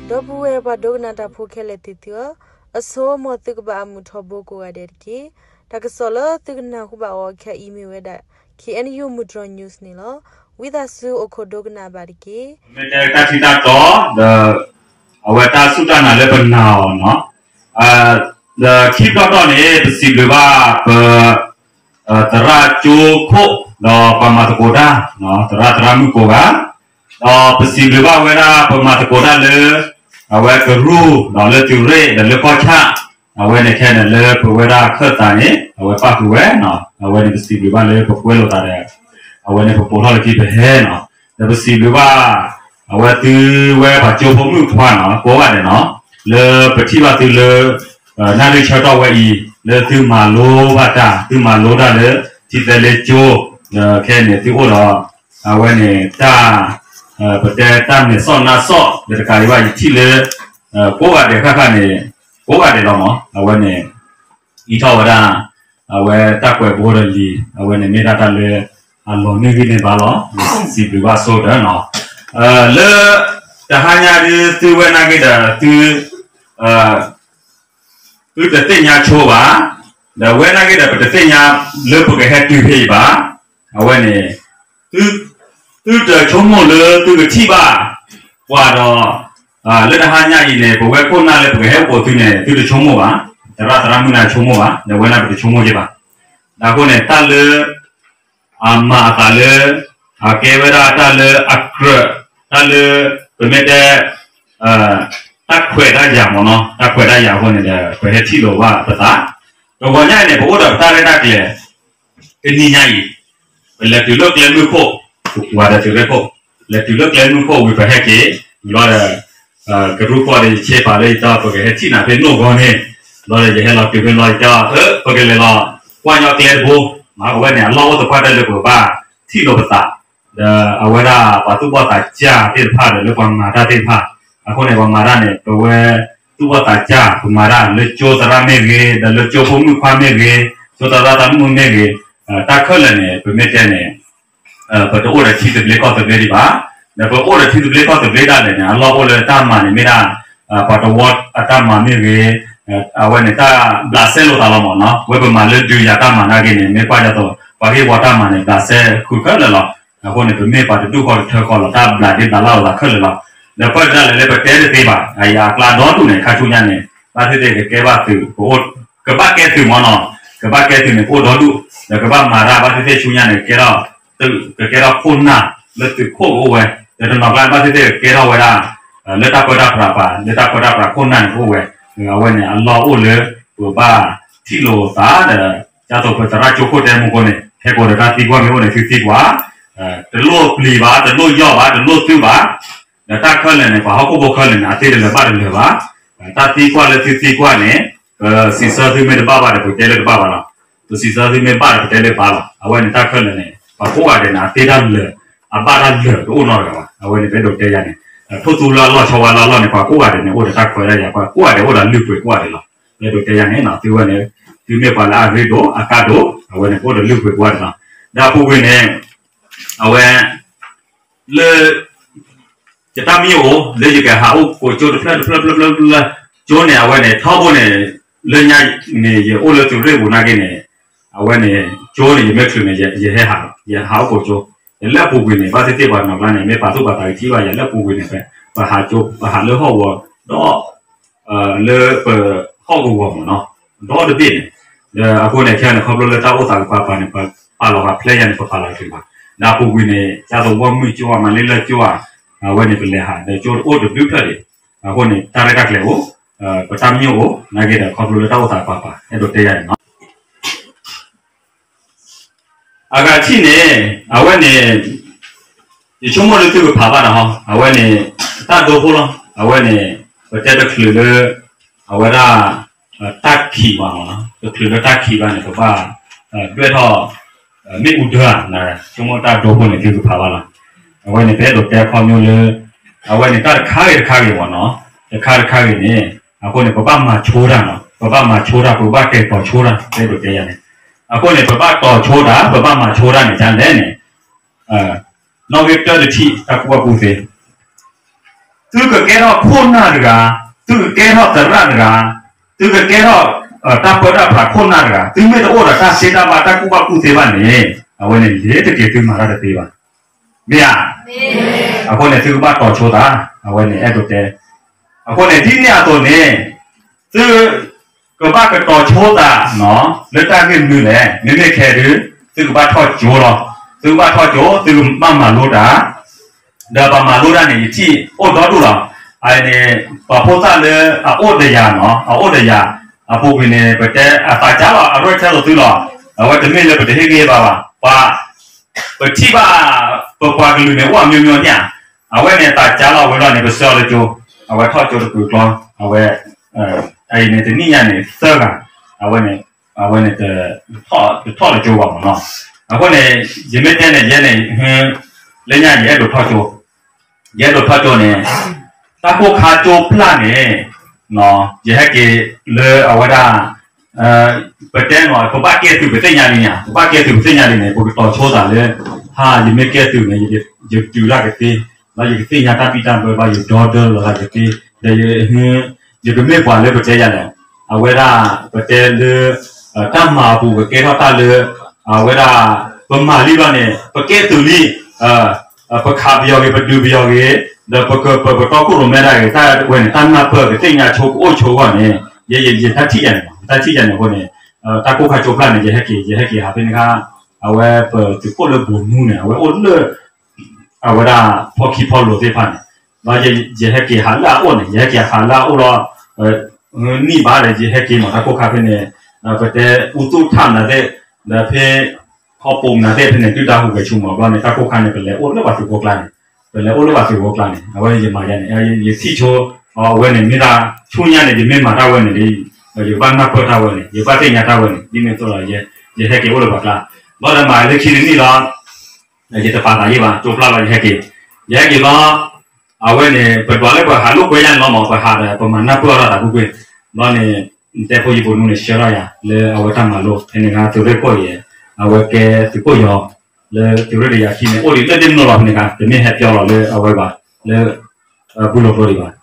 ဒီပုၢ်ဝဲၢ်ပှၤဒိကနၣ်တၢ်ဖိခဲလၢာ်သ့ၣ်သုဧၢ, အဆိ မ်သုကဘၣ်အမုာ်ထီဘိကိးဂၤဒဲးတက့ၢ်. တၢ်ကစီၣ်လၢသုကနၢ်ဟူဘၣ်အီၤခဲအံၤမ့ၢ်ဝဲဒၣ် K N U မုၢ်တြီၤ news န့ၣ်လီၤ. ဝံသးစူၤအိၣ်ခိးဒိကနၣ်ဘၣ်တက့ၢ်. မ့ၢ်တဲတၢ်ထံၣ်တၢ်တီဒီး အဝဲတၢ်စူၢ်တၢ်နာ်လၢပနာ်အီၤနီၤ, ဒီးခံပတီၢ်တီၢ်န့ၣ် ပစံးဘျုးဘၣ်ပ သရၣ်ကၠိခိၣ် ဒီးပှၤမၤသကိးတၢ် သရၣ်သရၣ်မုၣ်ကိးဂၤ, ဒီးပစံးဘျုးဘၣ်ဝဲဒၣ်ပမၤသကိးတၢ်လၢ အဝဲကရူၢ် ဒီးလၢသုးရ့ၣ် ဒီးလၢကီၢ်ဆၣ်, အဝဲန့ၣ်ခဲန့ၣ်လၢပဝဲဒၣ်ခၢၣ်သးန့ၣ် အဝဲပၣ်ဃုာ်ဝဲ, အဝဲန့ၣ်ပစံးဘျုးဘၣ်လၢပကွဲလိာ်သးဒီး အဝဲန့ၣ်ပပိာ်ထီၣ်လၢခံပဟဲနီၤ, ဒီးပစံးဘျုးဘၣ် အဝဲသုဝဲပှၤကၠိဖိမုၣ်ခွါနီၤ ကိးဂၤဒဲးနီၤ, လၢပထံၣ်ဘၣ်သုလၢ နၣ်ရံၣ်ဆၢကတီၢ်ဝဲအံၤ လၢသုမၤလိဘၣ်တၢ် သုမၤလိတၢ်လၢ ထံသဲလ့ကၠိ, ဒီးခဲန့ၣ်သုအိၣ်ဒီး အဝဲန့ၣ်တၢ် ပတဲတၢ်မဲာ်စီၣ်နါစီၣ် ဒီးတကးဒံးဘၣ်ယထံၣ်လၢ ကိးဂၤဒဲးဃၣ်ဃၣ်န့ၣ် ကိးဂၤဒဲးလီၤမး အဝဲန့ၣ် အံးထီၣ်ဝဲဒၣ် အဝဲတၢ်ကွဲးဘိဒီးလံာ် အဝဲန့ၣ်မ့ၢ်ဒၣ်တၢ်လၢ အလီၤနုာ်ဂံၢ်န့ၢ်ဘါလီၤ စံးဘျုးဘၣ်ဆိဒီးနီၤ, လၢ တဟါညါဒုးသုဝဲနာ်က့ဒီး သု သုတသ့ၣ်ညါဆိဘၣ်, ဒီးဝဲနာ်က့ဒီး ပတသ့ၣ်ညါလၢပကဟဲတုၤဖဲအံၤဘၣ်, အဝဲန့ၣ် သု သုတဆိကမိၣ်လၢသုကထံၣ်ဘၣ် ပှၤဒီး လၢတဟါညါအံၤန့ၣ် ပဝဲခိၣ်နၢ်လၢပကဟဲအိၣ်ပိာ်သုန့ၣ် သုတဆိကမိၣ်ဘၣ်, သရၣ်သရၣ်မုၣ်န့ၣ်ဆိကမိၣ်ဘၣ်, ဒီးဝဲန့ၣ်ပတဆိကမိၣ်က့ၤဘၣ်, ဒီးအဃိန့ၣ် တၢ်လၢ အမၤအသးလၢ အကဲဝဲဒၣ်တၢ်လၢအကြၢး တၢ်လၢ ပမ့ၢ်တဲ တၢ်ခွဲးတၢ်ယာ်မ့ၢ်နီၤ, တၢ်ခွဲးတၢ်ယာ်အဃိန့ၣ်ဒီး ပဟဲထံၣ်လိာ်ဘၣ်ပသး, တဂီၤညါအံၤန့ၣ် ပအိၣ်ဒီးပတၢ်ရဲၣ်တၢ်ကျဲၤ တနံၤညါအံၤ ပလဲၤတုၤလၢကျဲမုၢ်ခိၣ်, ပှၤဒီးတုၤလၢခိၣ်, လဲၤတုၤလၢကျဲမုၢ်ခိၣ်ဝံၤပဟဲက့ၤ, ဘျီဒီး ကရူၢ်ဃီဒီးယဆ့ပာ်လၢယတဲ ပကဟဲထံၣ်နၤဖဲနိၣ်ဂီၤန့ၣ်, ဘျီဒီးယဟဲလီၤတုၤဖဲလီၤယတဲ အၢ ပကလဲၤလီၤ ကွၢ်ညီကျဲတဘိ, မ့ၢ်အဝဲန့ၣ် အလီၢ်အိၣ်သပှၢ်တၢၢ်လၢပကဘၣ်ထံၣ်လိာ်ပသး, ဒီးအဝဲဒၣ်ပှၤသူၣ်ဘီၣ်သးစၢ်သ့ၣ်တဖၣ်ဒီးလၢပှၤမၤတၢ်သ့ၣ်တဖၣ်, အဃိန့ၣ် ပှၤမၤတၢ်န့ၣ် ပဝဲသူၣ်ဘီၣ်သးစၢ် ပမၤတၢ်လၢကၠိသရၣ်မ့ၢ်ဂ့ၤ ဒီးလၢကၠိဖိမုၣ်ခွါမ့ၢ်ဂ့ၤ, ကၠိသရၣ်သရၣ်မုၣ်မ့ၢ်ဂ့ၤ, တၢ်ခဲလၢာ်န့ၣ် ပမ့ၢ်တဲန့ၣ် ပတအိၣ်ဒီးထံသဘျ့ကီၢ်သဘျ့ဒံးဘၣ်, ဒီးပအိၣ်ဒီးထံသဘျ့ကီၢ်သဘျ့ဒၣ်လဲာ်န့ၣ် အလီၢ်အိၣ်လၢတၢ်မၤန့ၣ်မ့ၢ်ဒၣ် ပှၤတဝီအတၢ်မၤမ့ၢ်ဂ့ၤ, အဝဲန့ၣ်တၢ်ဘျးစဲလိာ်သးလီၤမ့ၢ်နီၤ, ဝဲပမၤလၢဒုးယၤတၢ်မၤနာ်က့န့ၣ် မ့ၢ်ကွၢ်ဒ်သိး ပှၤဟ့ၣ်ဝီတၢ်မၤန့ၣ် ဘျးစဲဃုာ်ခဲလၢာ်လီၤ. အဃိန့ၣ် ပမ့ၢ်ပှၤတဒူၣ်ဃီတထၢဃီလီၤ တၢ်ဘျးဒ့ဘျးလၢ်လိာ်သးခဲလၢာ်လီၤ. ဒီးပၢၢ်ဒၣ်လဲာ်လၢပတဲတသ့ဘၣ် အယၤအကျါဒီဒူၣ်န့ၣ် ခါဆူညါန့ၣ် ဘၣ်သ့ၣ်သ့ၣ်ကကဲဘၣ်သုး ကဘၣ်ကဲသုးမ့ၢ်နီၤ, ကဘၣ်ကဲသုးန့ၣ် ကအိၣ်ဒီဒူၣ်, ဒီးကဘၣ်မၤတၢ်ဘၣ်သ့ၣ်သ့ၣ်ဆူညါန့ၣ် ကကဲထီၣ်ခိၣ်နၢ်လၢသုးခိၣ်ကအိၣ်ဝဲ, ဒီးတနီၤကျါဘၣ်သ့ၣ်သ့ၣ်ကကဲထီၣ်ဝဲဒၣ် လၢတၢ်ပၢတၢ်ပြးပၤ လၢတၢ်ပၢတၢ်ပြးခိၣ်နၢ်န့ၣ်ကအိၣ်ဝဲ, အဝဲန့ၣ် အလီၢ်အိၣ်လၢ ပဘၣ်ထံၣ်လိာ်သးဒီး ဒ်သိးပသရၣ်ကၠိခိၣ်တဲမူခိၣ်န့ၣ် ခဲကိာ်ဒီးတၢ်သံကွၢ်မ့ၢ်အိၣ်န့ၣ် သုသံကွၢ်, တလိၣ်ပျံၤဘၣ် တလိၣ်ယီၢ်ဘၣ် တလိၣ်သုဘၣ်, ဒီးတၢ်ခဲလၢာ်န့ၣ် ပှၤဟီၣ်ခိၣ်ဖိခဲလၢာ်န့ၣ် အသ့တလၢၤဘၣ်တလၢၤဘၣ်, တၢ်သံကွၢ်လၢသုသံကွၢ်န့ၣ် ပစံးဆၢသုမ့ၢ်တဘၣ်ဘၣ်ဒီး ပတဲလၢတဘၣ်ဘၣ်လီၤ. ပစံးဆၢသုမ့ၢ်ဘၣ်ဒီး ပတဲလၢဘၣ်လီၤ. အဝဲန့ၣ်တၢ်ခဲလၢာ်န့ၣ် ပှၤကိးဂၤဒဲးန့ၣ် အသ့တၢ်လၢာ် အဘၣ်တၢ်လၢာ်တအိၣ်နီတဂၤဘၣ်. အဝဲန့ၣ်ပအဲၣ်ဒိးတဲယၤန့ၣ် ထိၣ်သူလၢအလီၢ်ဆီဝါလၢအလီၢ်န့ၣ် ပှၤကိးဂၤဒဲးန့ၣ် အိၣ်ဒီးတၢ်ခွဲးတၢ်ယာ် ပှၤကိးဂၤဒဲးအိၣ်ဒီးလုၢ်ပှ့ၤကိးဂၤဒဲးလီၤ. ပအဲၣ်ဒိးတဲယၤန့ၣ် သုဝဲန့ၣ် သုမ့ၢ်ပှၤလၢအရ့ဒိၣ်အကါဒိၣ် အဝဲန့ၣ် ပအိၣ်ဒီးလုၢ်ပှ့ၤကိးဂၤဒဲးလီၤ. ဒီးအပူၤကွံာ်န့ၣ် အဝဲ လၢ ယတၢ်မံအိၣ် လၢယကဟးအိၣ်ကိးကၠိတဖျၢၣ်တဖျၢၣ်ဖျၢၣ်ဖျၢၣ်ဖျၢၣ်, ကၠိန့ၣ် အဝဲန့ၣ် ထီဘိန့ၣ် လၢညါန့ၣ် ယအိၣ်လၢသုးရ့ၣ်ပူၤနာ်က့န့ၣ် အဝဲန့ၣ် ကၠိန့ၣ် ယမ့ၢ်ချုးန့ၣ် ယဟဲဟးလီၤ, ယဟးအိၣ်ကိးကၠိ, ယလၢအပူၤကွံာ်န့ၣ် ဘၣ်သ့ၣ်သ့ၣ်ပှၤနီၢ်ကျါန့ၣ် မ့ၢ်ပာ်သူၣ်ပာ်သးကထံၣ်ဘၣ်ယၤလၢအပူၤကွံာ်န့ၣ် ပဟးကၠိ ပဟးလၢဟီၣ်ကဝီၤဒီး လၢပဟီၣ်ကဝီၤမ့ၢ်နီၤ ဒီတဘ့ၣ်န့ၣ်, ဒီးအဃိန့ၣ် ခဲန့ၣ် ခီဖျိလၢတၢ်အိၣ်သးကပၤပၤန့ၣ် ပပာ်လီၤပာ်ဖျဲးယၤန့ၣ် ပပာ်လီၤတချုးဘၣ်, ဒီးအပူၤကွံာ်န့ၣ် ဒ်သိးဝီမုၢ်ကၠိဧါ မၤလ့လၢကၠိဧါ, အဝဲန့ၣ် ပလဲၤဟး ဒီးကၠိအိၣ်တဘျုးဖျၢၣ်ဒံး, အဃိန့ၣ် တၢ်ရဲၣ်တၢ်ကျဲၤအိၣ်, ပတၢ်မံအိၣ် နာ်က့ဒီး ခီဖျိလၢတၢ်အိၣ်သးကပၤပၤ အဲၣ်ဒိးတဲယၤန့ၣ်နီၤ. အဂၤထံၣ်န့ၣ် အဝဲန့ၣ် ယဆိကမိၣ်လၢသုကဖးဘၣ်တၢ်ဟီ, အဝဲန့ၣ် တၢ်ဒိဖိလီၤ, အဝဲန့ၣ် ပတဲတချုးလၢ အဝဲဒၣ် တၢ်ခံးဘၣ်မ့ၢ်နီၤ, တချုးလၢတၢ်ခံးဘၣ်န့ၣ် ပဘၣ် ဒွဲၣ်ထီၣ် မ့ၣ်အူဒၢဧါ, ဆိကမိၣ်တၢ်ဒိဖိန့ၣ် သုကဖးဘၣ်လီၤ. အဝဲန့ၣ် ပအဲၣ်ဒိးတဲခီဖျိလၢ အဝဲန့ၣ် တၢ်တခါဂ့ၤတခါဂ့ၤမ့ၢ်နီၤ, တခါတခါဂ့ၤန့ၣ် အဃိန့ၣ် ပဘၣ်မၤဆိတၢ်နီၤ, ပဘၣ်မၤဆိတၢ် ပဘၣ်တဲာ်တီၤဆိတၢ် အဲၣ်ဒိးတဲယၤန့ၣ်, အဃိန့ၣ် ပဘၣ်တီၤဆိတၢ် ပဘၣ်မၤဆိတၢ်န့ၣ် ဒ်လဲၣ်န့ၣ် နီၣ်ဂံၢ်တၢတထံၣ် တၢ်ကူၣ်ဘၣ်ကူၣ်သ့ သုကကဲထီၣ်ခိၣ်နၢ်တဂၤ, သုကကဲထီၣ်သရၣ်တဂၤ, သုကကဲထီၣ် တၢ်ပၢတၢ်ပြးခိၣ်နၢ်တဂၤ, သုမ့ၢ်တအိၣ်ဒီးတၢ်သ့တၢ်ဘၣ်တၢ်ကူၣ်ဘၣ်ကူၣ်သ့ဘၣ်န့ၣ်, အဝဲန့ၣ် လ့ၤတက့ၤသုမၤတၢ်တသ့ဘၣ်. မ့ၢ်ဧါ. အဃိန့ၣ် သုကဘၣ်တီၤဆိသး, အဝဲန့ၣ် အဲၣ်ဒိးတဲ. အဃိန့ၣ် ဒ်န့ၣ်အသိးန့ၣ် သု ကဘၣ်ကတီၤဆိသး လၢတၢ်ဂ့ၢ်မနုၤလဲၣ်. မ့မ့ၢ်ခဲဒုး သုကဘၣ်ထီၣ်ကၠိလီၤ. သုကဘၣ်ထီၣ်ကၠိ, သုကဘၣ်မၤလိတၢ်, ဒီးပှၤမၤလိတၢ်န့ၣ် ယထံၣ်အိၣ်ဒီဒူၣ်လီၤ. အန့ၣ် ပှၤဖိသၣ်လၢအအိၣ်ဒီးယၤနီၤ, အအိၣ်ဒီးယၤ အပူၤကွံာ်န့ၣ် ပတဲအသးစၢ်လီၤ, အရဲၣ်ထဲသိးသုလီၤ. အဝဲတမ့ၢ်လၢပတဟ့ၣ်ဂံၢ်ဟ့ၣ်ဘါဘၣ်. ပှၤ ပထံၣ်ဘၣ် ပပှၤကလုာ်န့ၣ် အိၣ်အမျိုးမျိုးန့ၣ်ဧါ. အဝဲန့ၣ် အသးစၢ်လီၤဝဲလီၤန့ၣ် ပဆှၢအီၤလၢကၠိ, အဝဲထီၣ်ကၠိတကုာ်ကျီ, အဝဲ အအံၤန့ၣ် တနံၣ်ညါန့ၣ် သၢဂၤ, အဝဲန့ၣ် အဝဲန့ၣ် တထီၣ်လၢကၠိဘၣ်မးနီၤ. အဃိန့ၣ် ယမ့ၢ်တဲန့ၣ် ယဲန့ၣ် လၢညါယအဲၣ်ဒိးထီၣ်ကၠိ, ယအဲၣ်ဒိးထီၣ်ကၠိန့ၣ် တၢ်ကိၢ်ခါကၠိပျၢ်န့ၣ် ယဟဲက့ၤလၢအဝဲဒၣ် ပတဲနီၤ ပဘၣ်ကဲသုးပသ့ၣ်ညါလံန့ၣ်, ပဘၣ်ကဲသုးပသ့ၣ်ညါလံန့ၣ် ပကတီၤဆိသးလၢ ဟါ ယမ့ၢ်ကဲသုးန့ၣ် ယတုၤတၢ်ကသ့, ဒီးယကသ့ၣ်ညါတၢ်ဘံၣ်တၢ်ဘၢ ဘၣ်ယဒီဒၢလီၤတၢ်ကသ့, ဒီး ယကမ့ၢ်ပှၤလၢပတဲယၤလဲၣ်, အဝဲဒၣ် ပတဲလၢ တၢ်မၤအပူၤ ပကဲထီၣ်တၢ်လၢ အဝဲဒၣ် ပမၤလံဘျီန့ၣ် ပကဲသုးလံ, ပခးပယီၤဂ့ၤ ပဒုးပယီၤဂ့ၤ, ဒီးပကပၢၤပတီၢ်ခိၣ်ရိၣ်မဲဒၣ်ဂ့ၤ တၢ်ဝဲန့ၣ် တၢ်နၢ်ပၢၢ်ကသ့ၣ်ညါဆိကအိၣ်ဆိအဂီၢ်န့ၣ် ယ ယ ယတၢ်ထံၣ်ယၤန့ၣ်မး ယတၢ်ထံၣ်ယၤန့ၣ်အဃိန့ၣ် တၢ်ကိၢ်ခါကၠိပျၢ်န့ၣ် ယဟဲက့ၤ ယဟဲက့ၤဟးဖဲန့ၣ်ခါ အဝဲပသုးခိၣ်လၢဘိၣ်မူန့ၣ် အဝဲအိၣ်လၢ အဝဲဒၣ်ဖီခံဖီလိၤသ့ၣ်တဖၣ်န့ၣ်, ဒီးယဟဲက့ၤဟးလၢအအိၣ်န့ၣ် ယဟဲက့ၤဟးလၢအအိၣ်လီၤ, နံၣ်ဘၣ်ဒီး ယဟဲက့ၤမး တၢ်ကိၢ်ခါဖဲန့ၣ်, ပတဲအူသူၣ်ထၣ်မနုၤသ့ၣ်, ဒီးဖဲ ခီပိာ်မနုၤသ့ၣ်ဖဲန့ၣ် ဒုၣ်ဒါဟူးဂဲၤဆူမး ဘျီန့ၣ် တၢ်ကိၢ်ခါန့ၣ် ပလဲၤအိၣ်လၢပှၤသုးဖိကျါန့ၣ်, ပလဲၤအိၣ်လၢပှၤသုးဖိကျါန့ၣ် အဝဲယမၤယၤန့ၣ် ယထံၣ်ဆိ အဝဲန့ၣ် မ့ၢ်ဒၣ်ဆူညါန့ၣ် ယမ့ၢ်မၤတၢ်ဝဲန့ၣ် ယကဘၣ်နၢ်ပၢၢ်တၢ်ဝဲန့ၣ် ယဘၣ်သ့ၣ်ညါတၢ်ဝဲန့ၣ် ဒ်န့ၣ်အသိးဒီး ယဟဲက့ၤအိၣ်လၢပှၤကျါ, ဘျီဒီးမၤလၢခံတနံၣ်လီၤ ယတပာ်သးယံာ်ဘၣ် ကၠိပျၢ်လီၤ ယဟဲက့ၤ, ယဟဲက့ၤဘျီ အဝဲန့ၣ် ပဒွးလၢပှၤဟးလိာ်ကွဲယါန့ၣ်လီၤမး ပှၤဟးဒီး ပမၤနၢ်ပၢၢ်အီၣ်တၢ်သးကွ့ၢ်ကွ့ၢ်, ဘျီန့ၣ် တဲဖိယံာ်ပိာ်နူန့ၣ် ဆှၢထီၣ်ယၤ လၢအဝဲတၢ်မၤလိ ဖဲန့ၣ်ခါ သုးရ့ၣ်ခိၣ်အံၤ အဝဲကဲသုးခိၣ်ယီၤ လၢသုးရ့ၣ်တယၤခံန့ၣ် အိၣ်ဒံးလၢဒ့မုၢ်နီၢ်လီၤ ဖဲန့ၣ်ခါ တမ့ၢ်ဟဲပၠီလီၤလၢအဝဲဘၣ် လၢ ဘူလိာ်ကျိဒံးဘၣ်,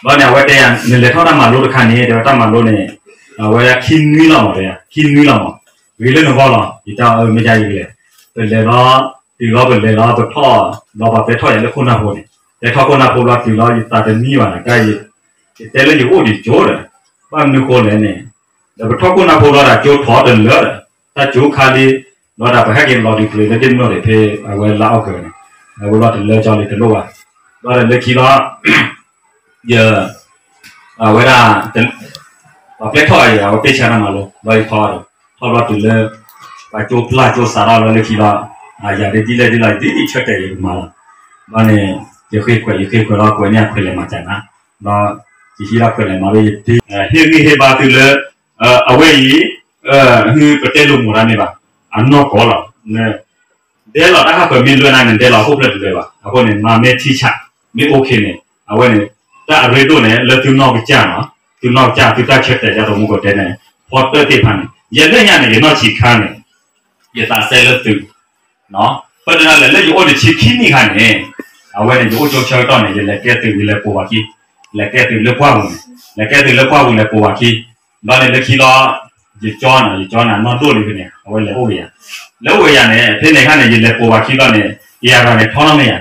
ဘျီန့ၣ် အဝဲတဲယၤ နလဲၤထီၣ်တၢ်မၤလိတခါန့ၣ် တဲဝဲတၢ်မၤလိန့ၣ် အဝဲဒၣ်ခံနွံလီၤမး တဲယၤ ခံနွံလီၤမး, ဂ့ၤလၢနဂီၢ်လီၤ ယတဲအၢ မ့ၢ်ယါယကလဲၤ, ပလဲၤလီၤ တုၤလီၤပလဲၤလီၤ ပထီၣ် ဒီးပှၤပဲထီၣ်ယၤလၢခိၣ်နၢ်ဖိန့ၣ်, ပဲထီၣ်ခိၣ်နၢ်ဖိဘျီတုၤလီၤ ယသးတမံဘၣ်န့ၣ် တၢ်ယ ယတဲလၢယအိၣ်ဒံးကၠိဒီး ဘၣ်မနုၤဃိလဲၣ်န့ၣ်, ဒီးပထီၣ်ခိၣ်နၢ်ဖိဘျီဒီး ကၠိထီၣ်တလၢဒီး တၢ်ကၠိခါလံ, ဘျီဒီးပဟဲက့ၤလီၤဒံးပျ့ၤလၢဒ့မုၢ်နီၢ်န့ၣ် ဖဲအဝဲလါအီကူးန့ၣ်, အဝဲဘျီတလၢကၠီလံတလိၣ်ဘၣ်, ဘျီဒီးလၢခံလီၤ ယ အဝဲဒၣ် ပှၤပဲထီၣ်အံၤ အဝဲပဲဆါတၢ်မၤလိ ဘျီယထီၣ်ဒီး ထီၣ်ဘျီတုၤလၢ ပှၤကၠိပျၢ်ကၠိစးထီၣ်လီၤလၢခံလီၤ, အယၤဒ်ဒ်လဲၣ်ဒ်လဲၣ် ဒ်အံၤဆၢတဲာ်ယကမၤလီၤ, ဘျီန့ၣ် ယဃ့ခွဲး ယဃ့ခွဲးလီၤ ကွဲးန့ၢ်အခွဲးလဲၤမၤစၢၤနၤ, ဘျီ ယဟံးလီၤခွဲးလဲၤမၤဘၣ်ယဒ့ ဟ့ၣ်ဂံၢ်ဟ့ၣ်ဘါသုလၢ အဝဲအံၤ ပတဲလိာ်မိၢ်တၢ်န့ၣ်ဘၣ်, အနီၢ်ကီၢ်လီၤ ဒဲလီၤတၢ်ဟးဃၢၤမ့ၢ်လွဲၢ်နၤန့ၣ် ဒဲလီၤဟီၣ်ခိၣ်ဖျၢၣ်တလွဲၢ်ဘၣ်. အဃိန့ၣ် မၤမ့ၢ်ထံဆး မ့ၢ်အိၣ်ခ့န့ၣ် အဝဲန့ၣ် တၢ်အရ့ဒိၣ်န့ၣ် လၢသုနီၢ်ကစၢ်နီၤ, သုနီၢ်ကစၢ် သုတၢ်ဆၢတဲာ် ယၤတမူကတဲန့ၣ် ဖီတၢၣ်သ့ၣ်တဖၣ်န့ၣ် ယဲလၢညါန့ၣ် ယနီၢ်ဆံးခါန့ၣ် ယသးစဲလၢသုး ပတနၤလဲၣ် လၢယအိၣ်တဆံခံနံၣ်ခါန့ၣ် အဝဲန့ၣ် ယအိၣ်ကၠိဆၢကတီၢ်န့ၣ် ယလဲၤကဲသုး ယလဲၤပိာ်ဝၤခံ, လဲၤကဲသုးလၢပှၢ်ပူၤန့ၣ် လဲၤကဲသုးလၢပှၢ်ပူၤ လဲၤပိာ်ဝၤခံ, ဘျီန့ၣ်လၢခံလီၤ ယကၠီန့ၣ် ယကၠီန့ၣ် နီၢ်ဒိၣ်လံဖဲန့ၣ် အဝဲလဲၤအိၣ်ကယၤ, လဲၤအိၣ်ကယၤန့ၣ် ဖဲန့ၣ်ခါန့ၣ် ယလဲၤပိာ်ဝၤခံဘျီန့ၣ် ယၤဂၤန့ၣ်ထီနီၢ်မ့ၢ်ယၤ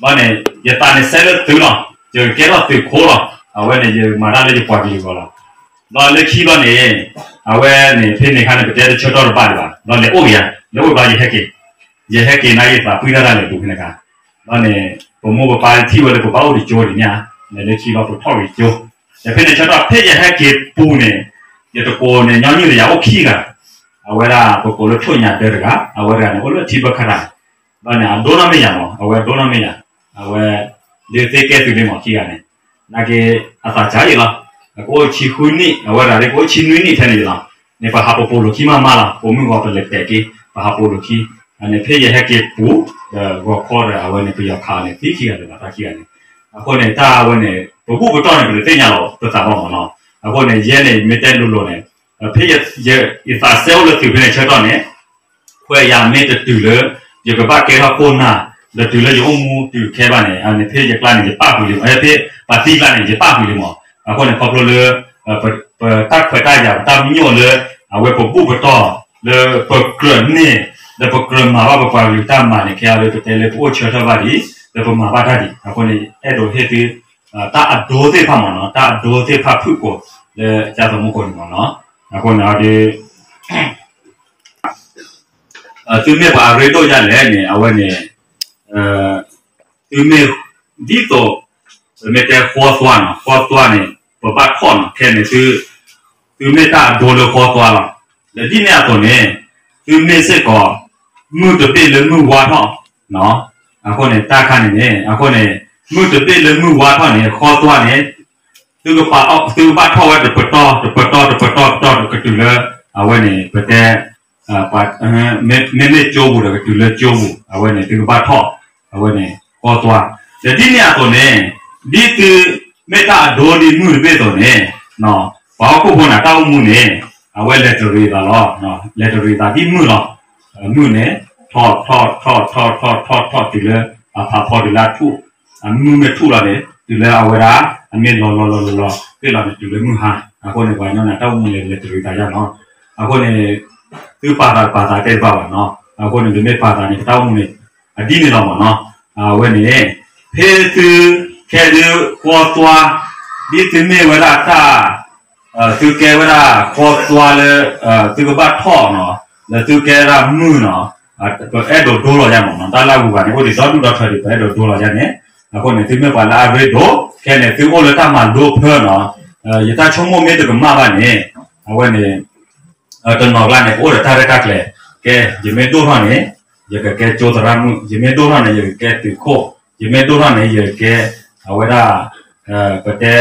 ဘျီန့ၣ် ယသးန့ၣ်စဲလၢသုးလီၤ, ယကဲထီၣ်သုးခိၣ်လီၤ, အဝဲန့ၣ် ယမၤတၢ်လၢယပှၤကလုာ်အဂီၢ်လီၤ. ဘျီလၢခံဘျီန့ၣ် အဝဲန့ၣ် ဖဲန့ၣ်ခါန့ၣ် ပတဲတဆၢကတီၢ်တဘၣ်ဒံးဘၣ်, ဘျီလဲၤအိၣ်ကယၤ, လဲၤအိၣ်ဘျီယဟဲက့ၤ, ယဟဲက့ၤန့ၣ် ယသးပှံၢ်တၢ်တၢ်လဲၤပူၤဖဲန့ၣ်ခါ, ဘျီန့ၣ် ပမိၢ်ပပၢ်ထံၣ်ဝဲလၢပဘၣ်အိၣ်တကၠိဒံးညါ, လဲၤလၢခံဘျီပထီၣ်ဂ့ၤကၠိ, ဒီးဖဲန့ၣ်ဆၢကတီၢ်ဖဲယဟဲက့ၤပူၤန့ၣ် ယတကိးန့ၣ် ညီနုၢ်ဒီးယၤအိၣ်ခံဂၤ, အဝဲဒၣ်ပကိးလၢထိၣ်ညါဒၢတဂၤ, အဝဲတဂၤန့ၣ် အိၣ်လၢထံဘၢခရၤ ဘျီန့ၣ် အဒိနီၢ်မ့ၢ်ယၤမး, အဝဲဒိနီၢ်မ့ၢ်ယၤ, အဝဲ ဒ်သ့ကဲသုးလံမးခံဂၤန့ၣ်, နာ်က့ အသးစၢ်ယံာ်လီၤ, အကအိၣ်ဆံဃုနံၣ်, အဝဲဒၣ်ဒ်ကအိၣ်ဆံနွံနံၣ်ထဲန့ၣ်ယံာ်လီၤ, န့ၣ်ပဟးပိာ်ပိာ်လိာ်ခံမးမးလီၤ, ပိာ်မုၣ်ဂီၤပလဲၤတဲာ်က့ၤ, ပဟးပိာ်လိာ်ခံ, န့ၣ်ဖဲယဟဲက့ၤပူၤ, ဒီးဂီၤခီဒီးအဝဲန့ၣ် ပယီၤခးန့ၣ် သံခံဂၤလၢၤဘၣ် တၢ်ခံဂၤန့ၣ်, အဃိန့ၣ် တၢ်အဝဲန့ၣ် ပဘူၣ်ပတီၢ်န့ၣ် ပတသ့ၣ်ညါလီၤ ပသးဘၣ်မးလီၤ, အဃိန့ၣ် ယဲန့ၣ် မ့ၢ်တဲလိၤလိၤန့ၣ် ဖဲယသးစဲအိၣ်လၢသုးဖဲန့ၣ်ဆၢကတီၢ်န့ၣ် ခွဲးယာ်မ့ၢ်တတုၤလၢ ယကဘၣ်ကဲထီၣ်ခိၣ်နၢ်, ဒီးတုၤလၢယအိၣ်မူတုၤခဲဘၣ်န့ၣ် အန့ၣ်ဖဲယကျါန့ၣ် ယပၣ်ဃုာ်လံမး, ဖဲပှၤသံကျါန့ၣ် ယပၣ်ဃုာ်လံမး. အဃိန့ၣ် ခီဖျိလၢ ပ ပတၢ်ခွဲးတၢ်ယာ် ပတၢ်ပညိၣ်လၢ အဝဲပဘူၣ်ပတီၢ် လၢပကြၢးန့ၢ် လၢပကြၢးမၤဘၣ်ပပှၤကလုာ်တၢ်မၤန့ၣ် ခဲအံၤလၢပတဲလၢပအိၣ်ဆၢထၢၣ်ဘၣ်ဒံး လၢပမၤဘၣ်တၢ်ဒံး. အဃိန့ၣ် အဲၣ်ဒိးဟ့ၣ်သု တၢ်အဒိသ့ၣ်တဖၣ်မးနီၤ, တၢ်အဒိသ့ၣ်တဖၣ်ဖုၣ်ကိာ် လၢကၠၢ်သမူခိၣ်န့ၣ်မးနီၤ. အဃိန့ၣ်ဒီး သုမ့ၢ်ပှၤအရ့ဒိၣ်ဒ်လဲၣ်န့ၣ် အဝဲန့ၣ် သုမ့ၢ် ဒ်သိး ပမ့ၢ်တဲဃီသွါနီၤ, ဃီသွါန့ၣ် ပဘၣ်ထီၣ်နီၤ, ခဲန့ၣ် သုမ့ၢ်တၢ်အဒိလၢဃီသွါလီၤ. ဒီးဒ်န့ၣ်အသိးန့ၣ် သုမ့ၢ်စ့ၢ်ကီး မုၢ်တဘ့ၣ်လၢမုၢ်ဝါထီၣ်နီၤ, အဃိန့ၣ် တၢ်ခါန့ၣ်န့ၣ် အဃိန့ၣ် မုၢ်တဘ့ၣ်လၢမုၢ်ဝါထီၣ်န့ၣ် ဃီသွါန့ၣ် သုကပာ်အီၣ် သုကဘၣ်ထီၣ်ဝဲတပတီၢ် တပတီၢ် တပတီၢ် တပတီၢ် ကတုၤလၢ အဝဲန့ၣ် ပတဲ ပှၤ မ့မ့ၢ်ကၠိပူၤဒီး ကတုၤလၢကၠိပူၤ အဝဲန့ၣ် သုကဘၣ်ထီၣ် အဝဲန့ၣ် ဃီသွါ. ဒီးဒ်န့ၣ်အသိးန့ၣ် ဒ်သုမ့ၢ်တၢ်အဒိဒ်မုၢ်တဘ့ၣ်အသိးန့ၣ် ပှၤဟီၣ်ခိၣ်ဖိန့ၣ် တၢ်အိၣ်မူန့ၣ် အဝဲလဲၤတရံးသးလီၤ. လဲၤတရံးသးဒ်မုၢ်လီၤ. မုၢ်န့ၣ် ထီၣ်ထီၣ်ထီၣ်ထီၣ်ထီၣ်ထီၣ်ထီၣ်တုၤလၢ အဖးဖီတုၤလၢအထူၣ် အမုၢ်မ့ၢ်ထူၣ်လီၤန့ၣ် တုၤလၢအဝဲဒၣ် အမ့ၢ်လီၤလီၤလီၤလီၤလီၤ သ့ၣ်လီၤန့ၣ် တုၤလၢမုၢ်ဟါ. အဃိန့ၣ် ပှၤကညီန့ၣ် တၢ်အိၣ်မူန့ၣ် လဲၤတရံးသးယါနီၤ. အဃိန့ၣ် သုပာ်သးပာ်သးတဲတဘၣ်ဘၣ်နီၤ. အဃိန့ၣ် ပမ့ၢ်ပာ်သးန့ၣ် ပတၢ်အိၣ်မူန့ၣ် အဒ်န့ၣ်လီၤမးနီၤ. အဝဲန့ၣ် ဖဲသု ခဲဒုဃီသွါ ဒ်သုမ့ၢ်ဝဲဒၣ်တၢ် သုကဲဝဲဒၣ်ဃီသွါလၢ သုကဘၣ်ထီၣ်နီၤ, လၢသုကဲဝဲဒၣ်မုၢ်နီၤ, ပအဲၣ်ဒိးဒိလီၤယါမးနီၤ. တၢ်လၢအဂုၤအဂၤန့ၣ် အိၣ်ဒံးဒီဒူၣ်ဒီထၢဒံး ပအဲၣ်ဒိးဒိလီၤယါန့ၣ်, အဃိန့ၣ် သုမ့ၢ်ပှၤလၢအရ့ဒိၣ် ခဲန့ၣ် သုအိၣ်လၢတၢ်မၤလိဖၢနီၤ, ယတၢ်ဆိကမိၣ်မ့ၢ်တကမၣ်ဘၣ်န့ၣ် အဝဲန့ၣ် တနီၤကျါန့ၣ် ကအိၣ်ဒီးတၢ်ရဲၣ်တၢ်ကျဲၤ, ကဲ ယမ့ၢ်ဒိၣ်ထီၣ်န့ၣ် ယကကဲကၠိသရၣ်မုၣ်, ယမ့ၢ်ဒိၣ်ထီၣ်န့ၣ် ယကကဲသုးခိၣ်, ယမ့ၢ်ဒိၣ်ထီၣ်န့ၣ် ယကကဲ အဝဲဒၣ် ပတဲ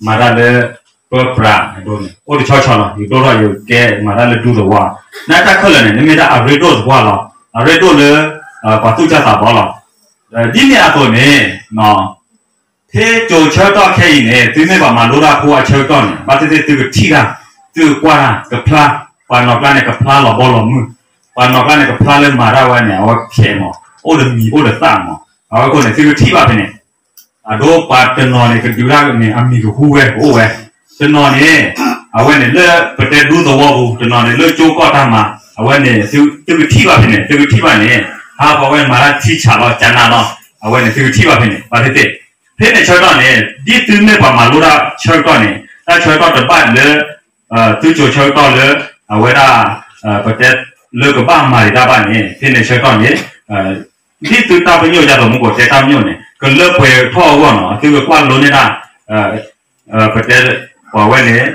မၤတၢ်လၢ ပၢပြးဒိန့ၣ် အိၣ်တဆီဆီလီၤ. ယဒိၣ်ထီၣ် ယကကဲမၤတၢ်လၢဒူသဝီ, နတၢ်ခဲလၢာ်န့ၣ် နမ့ၢ်ဒၣ်အရ့ဒိၣ်သပှၢ်လီၤ. အရ့ဒိၣ်လၢ ပှၤသူၣ်စၢ်သးဘီလီၤ. ဒ်န့ၣ်အသိးန့ၣ် ဖဲကၠိၤဆၢကတီၢ်ခဲအံၤန့ၣ် သုမ့ၢ်ပှၤမၤလိတၢ်ဖိအဆၢကတီၢ်န့ၣ် ဘၣ်သ့ၣ်သ့ၣ်သုကထံၣ်တၢ်, သုကကွၢ်တၢ်, ကဖျါ, ပှၤနီၢ်ကျါန့ၣ် ကဖျါလီၤဘီလီၤမုၢ်, ပှၤနီၢ်ကျါန့ၣ် ကဖျါလၢမၤတၢ်ဝဲန့ၣ် အဝဲဖျဲးမး, အိၣ်ဒီးမံၤအိၣ်ဒီးသၣ်မး, အဝဲအဃိန့ၣ် သုကထံၣ်ဘၣ်ဖဲန့ၣ် အဒိပှၤတနီၤန့ၣ် ကဒုးတၢ်န့ၣ် အမံၤကဟူဝဲကအိၣ်ဝဲ, တနီၤန့ၣ် အဝဲန့ၣ်လၢပတဲဒူသဝီပူၤ, တနီၤန့ၣ် လၢကၠိကီၢ်တၢ်မၤ, အဝဲန့ၣ် သုကထံၣ်ဘၣ်ဖဲန့ၣ်, သုကထံၣ်ဘၣ်န့ၣ် ဟါပှၤဝဲမၤတၢ်ထံဆးလီၤ ကနးလီၤ, အဝဲန့ၣ် သုကထံၣ်ဘၣ်ဖဲန့ၣ် ဘၣ်သ့ၣ်သ့ၣ်. ဖဲန့ၣ်ဆၢကတီၢ်န့ၣ် ဒ်သုမ့ၢ်ပှၤမၤလိတၢ်ဆၢကတီၢ်န့ၣ် တၢ်ဆၢကတီၢ်တဘၣ်လၢ သုကၠိၤဆၢကတီၢ်လၢ အဝဲဒၣ် ပတဲလၢကဘၣ်မၤဒံးတၢ်ဘၣ်န့ၣ် ဖဲန့ၣ်ဆၢကတီၢ်န့ၣ် ဒ်သုတၢ်ပညိၣ် ယၤသးမူကီးတဲတၢ်ပညိၣ်န့ၣ် ကလၢပှဲၤထီၣ်အဂီၢ်နီၤ သုကကွၢ်လိန့ၢ်တၢ် ပတဲ ပှၤဝဲန့ၣ်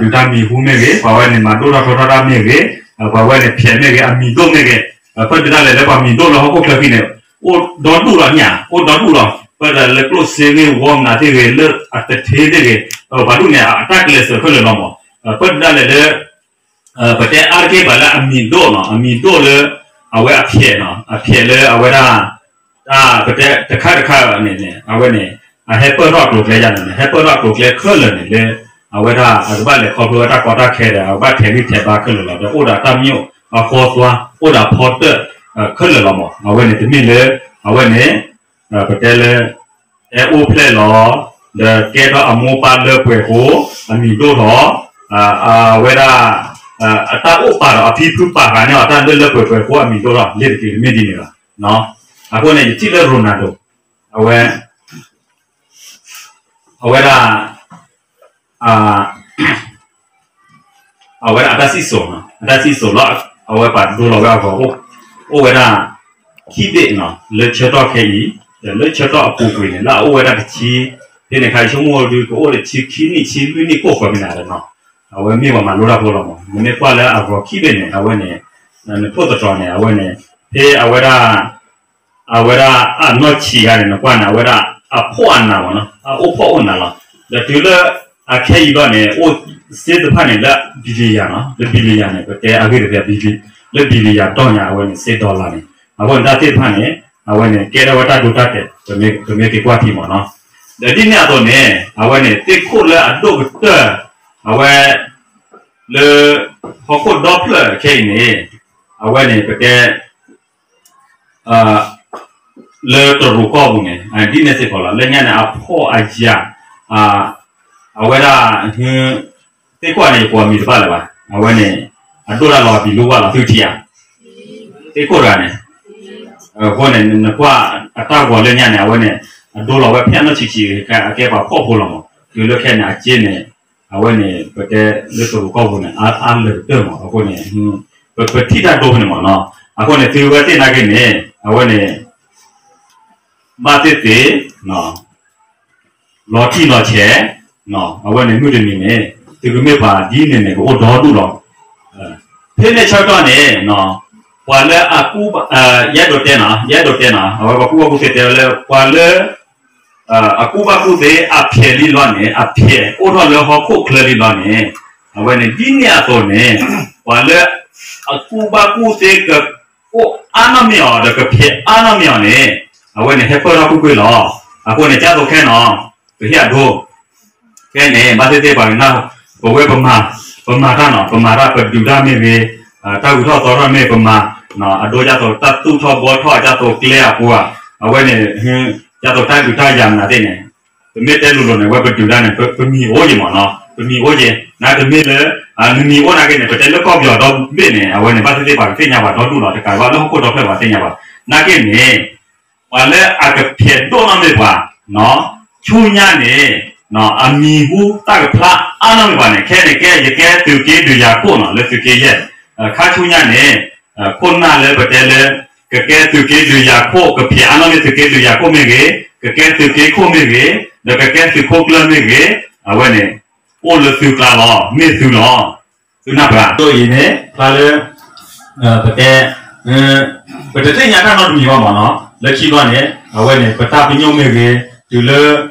ဒုးတၢ်မံၤဟူမ့ၢ်ဂ့ၤ, ပှၤဝဲန့ၣ်မၤဒိၣ်ထီၣ်ထီထီၣ်တၢ်မ့ၢ်ဂ့ၤ, ပှၤဝဲန့ၣ်ဖျဲးမ့ၢ်ဂ့ၤ, အမံၤဒိၣ်မ့ၢ်ဂ့ၤ, ပဒုးတၢ်လဲာ်လၢပှၤမံၤဒိၣ်လၢဟီၣ်ခိၣ်ချၢဃံန့ၣ် အိၣ်ဒီဒူၣ်လီၤညၣ်, အိၣ်ဒီဒူၣ်လီၤ, ပဒုးတၢ်လၢကျိၣ်စ့မ့ၢ်ဝီမနုၤသ့ၣ်ဂ့ၤ, လၢအတထ့သ့ၣ်ဂ့ၤ, ပှၤဒူၣ်န့ၣ် အတၢ်ကျဲးစၢးခဲလၢာ်လီၤမး, ပဒုးတၢ်လဲာ်လၢ ပတဲအါတက့ၢ်ပှၤလၢအမံၤဒိၣ်နီၤ, အမံၤဒိၣ်လၢ အဝဲအဖျဲးနီၤ, အဖျဲးလၢအဝဲဒၣ် တၢ်ပတဲတခါတခါန့ၣ်န့ၣ် အဝဲန့ၣ် အဟဲပၢၢ်ထီၣ်အကျိၤအကျဲယၤန့ၣ်န့ၣ် ဟဲပၢၢ်ထီၣ်အကျိၤအကျဲခဲလၢာ်န့ၣ်လၢ အဝဲဒၣ်အကဘၣ်လဲၤခီဖျိဝဲတၢ်ကီတၢ်ခဲဒီး အကဘၣ်ထဲးဂံၢ်ထဲးဘါခဲလၢာ်လီၤ. ဒီးအိၣ်ဒီးတၢ်မညိၣ်အဃီသွါ အိၣ်ဒီးဖီတၢၣ်ခဲလၢာ်လီၤမး. အဝဲန့ၣ်တမ့ၢ်လၢ အဝဲန့ၣ် ပတဲလၢ တဲအိၣ်ဖျဲၣ်လီၤ, ဒီးကဲထီၣ်အမိၢ်ပၢ်လၢပှဲၤဃိ အမံၤဒိၣ်ထီၣ်, အဝဲဒၣ် အတၢ်အိၣ်ပာ်ဒီးအဖံဖုပာ်ဃာ်န့ၢ်အီၤတၢ်လၢလၢပှဲၤပှဲၤဃိအမံၤဒိၣ်ထီၣ် လ့ၣ်တက့ၢ်တမ့ၢ်ဒ်န့ၣ်လီၤ. အဃိန့ၣ် ယထံၣ်လၢ Ronaldo အဝဲ အဝဲဒၣ် အဝဲဒၣ်အတၢ်စံၣ်စိၤနီၤ, အတၢ်စံၣ်စိၤလၢအဝဲပာ်ဒိလီၤဝဲအဂီၢ် အိၣ်ဝဲဒၣ် ခံဘ့ၣ်နီၤ, လၢဆၢကတီၢ်ခဲအံၤ ဒီးလၢဆၢကတီၢ်အပူၤကွံာ်န့ၣ် လၢအအိၣ်ဝဲဒၣ်တဆံ, ဖဲန့ၣ်ခါ ယဆိကမိၣ်ဒုး ကအိၣ်ဒီးဆံခံနံၣ် ဆံလွံၢ်နံၣ်ကိၣ်ဃၢၤဖဲန့ၣ်ဒီးနီၤ, အဝဲမ့ၢ်ပှၤမၤလိတၢ်ဖိလီၤမး. နမ့ၢ်ကွၢ်လၢအဂီၤခံဘ့ၣ်န့ၣ် အဝဲန့ၣ် နထိၣ်သတြီၤန့ၣ် အဝဲန့ၣ် ဖဲအဝဲဒၣ် အဝဲဒၣ်အနီၢ်ဆံးဂၤန့ၣ် နကွၢ်န့ၣ် အဝဲဒၣ်အဖှီၣ်အနးမးနီၤ, အအိၣ်ဖှီၣ်အိၣ်နးလီၤ. ဒီးတုၤလၢအခဲအံၤဘၣ်န့ၣ် အိၣ်စ့တဖၣ်န့ၣ်လၢ billion နီၤ, လၢ billion န့ၣ် ပတဲအဂ့ၢ်တဖၣ် လၢ billion ဒီညါ အဝဲန့ၣ် စ့ dollar န့ၣ် အဃိန့ၣ်တၢ်သ့ၣ်တဖၣ်န့ၣ် အဝဲန့ၣ် ကဲထီၣ်ဝဲတၢ်ဒိတၢ်တဲာ် ပမ့ၢ်က့ၤကွၢ်ထံမးနီၤ. ဒီးဒ်န့ၣ်အသိးန့ၣ် အဝဲန့ၣ် သ့ၣ်ခိၣ်လၢအဒိၣ်ကတၢၢ် အဝဲ လၢ ဟီၣ်ခိၣ်ဒီဖျၢၣ်ခဲအံၤန့ၣ် အဝဲန့ၣ် ပတဲ လၢတရူးကီၢ်ပူၤန့ၣ် ဒ်န့ၣ်စ့ၢ်ကီးလီၤ. လၢညါန့ၣ် အဖှီၣ်အယာ် အဝဲဒၣ် သ့ၣ်ခိၣ်န့ၣ် ယကိးအမံၤတဘၣ်လၢၤဘၣ်. အဝဲန့ၣ် အဒိၣ်ဒၣ်လီၤဘံလူဝၣ်လီၤ သုထံၣ်ဧါ. သ့ၣ်ခိၣ်တဂၤန့ၣ် အဃိန့ၣ် နကွၢ်အတၢ်ဂီၤလၢညါန့ၣ် အဝဲန့ၣ် အဒိလီၤဝဲဖဲအနီၢ်ဆံးဆံး အကဲပှၤဖှီၣ်ဖိလီၤမး. တုၤလၢခဲန့ၣ် အစ့န့ၣ် အဝဲန့ၣ် ပတဲလၢတရူးကီၢ်ပူၤန့ၣ် အါလၢာ်ကတၢၢ်မး. အဃိန့ၣ် ပထံၣ်တၢ်ဒိဖဲန့ၣ်မးနီၤ. အဃိန့ၣ် သုဝဲသ့ၣ်နာ်က့န့ၣ် အဝဲန့ၣ် ဘၣ်သ့ၣ်သ့ၣ် လီၤတံၢ်လီၤဆဲး, အဝဲန့ၣ်မုၢ်တနံၤန့ၣ် သုကမ့ၢ်ပှၤဒ်န့ၣ်န့ၣ် ကအိၣ်ဒီဒူၣ်လီၤ. ဖဲန့ၣ်ဆၢကတီၢ်န့ၣ် ပှၤလၢအကူၣ်ဘၣ်, ယအဲၣ်ဒိးတဲနီၤ, ယအဲၣ်ဒိးတဲနီၤ, အဝဲပှၤကူၣ်ဘၣ်ကူၣ်သ့တဲဝဲလၢ ပှၤလၢ အကူၣ်ဘၣ်ကူၣ်သ့အဖျဲးလံလီၤန့ၣ် အဖျဲးအိၣ်ထီၣ်လၢဟီၣ်ခိၣ်ချၢလံလီၤန့ၣ် အဝဲန့ၣ်ဒ်န့ၣ်အသိးန့ၣ် ပှၤလၢ အကူၣ်ဘၣ်ကူၣ်သ့က အိၣ်အါနီၢ်မ့ၢ်အီၤ ဒီးကဖျဲးအါနီၢ်မ့ၢ်အီၤန့ၣ် အဝဲန့ၣ်ဟဲပၢၢ်ထီၣ်ကွ့ၢ်ကွ့ၢ်လီၤ. အဃိန့ၣ် ကၢ်သိးခဲနီၤ ပဟ့ၣ်အဒိ ခဲန့ၣ် ဘၣ်သ့ၣ်သ့ၣ်ပှၤကနၣ် ပဝဲပမၤ, ပမၤတၢ်နီၤ, ပမၤတၢ်ပဒုးတၢ်မ့ၢ်ဂ့ၤ, တၢ်ဂုၤထီၣ်သီထီၣ်မ့ၢ်ပမၤ, အဒိဒ်သိးတၢ်သူၣ်ထီၣ်ဘှီထီၣ်ဒ်သိးကျဲအပူၤဧါ, အဝဲန့ၣ် ဒ်သိးတၢ်ဒုးတၢ်ယၤမနုၤသ့ၣ်န့ၣ် ပမ့ၢ်တဲလိၤလိၤန့ၣ် အဝဲပဒုးတၢ်န့ၣ် ပမံၤအိၣ်က့ၤမးနီၤ, ပမံၤအိၣ်က့ၤ, နာ်တမ့ၢ်လၢ နမံၤအိၣ်နာ်က့န့ၣ် ပတဲလၢကီၢ်ပယီၤဒီဘ့ၣ်န့ၣ် အဝဲန့ၣ် ဘၣ်သ့ၣ်သ့ၣ်ပှၤကသ့ၣ်ညါပှၤဒီဒူၣ်လီၤ, တကးဘၣ်လၢဟီၣ်ခိၣ်ဒီဖျၢၣ်ပှၤသ့ၣ်ညါပှၤ, နာ်က့န့ၣ် ပှၤလၢအကဖျဲးဒိၣ်နီၢ်မ့ၢ်ပှၤ, ဆူညါန့ၣ် အမံၤဟူသၣ်ကဖျါအါနီၢ်မ့ၢ်ပှၤန့ၣ် ခဲန့ၣ်ကဲ ယကဲသုးက့ဒုးယၤခိၣ်နီၤ လၢသုးက့ယဲၢ်, ခါဆူညါန့ၣ် ခိၣ်နၢ်လၢပတဲလၢ ကကဲသုးက့ဒုးယၤခိၣ် ကဖျဲးအါနီၢ်မ့ၢ်သုးက့ဒုးယၤခိၣ်မ့ၢ်ဂ့ၤ, ကကဲသုးက့ခိၣ်မ့ၢ်ဂ့ၤ, ဒီးကကဲသုးခိၣ်ကျၢၢ်မ့ၢ်ဂ့ၤ, အဝဲန့ၣ် အိၣ်လၢသုကျါလီၤ, မ့ၢ်သုလီၤ. သုနၢ်ပၢၢ်, ဒ်အံၤန့ၣ် ဖျါလၢ ပတဲ ပတသ့ၣ်ညါတၢ်နီတမံၤဘၣ်မးနီၤ, လၢခံဘျီန့ၣ် အဝဲန့ၣ် ပတၢ်ပညိၣ်မ့ၢ်ဂ့ၤ, တုၤလၢ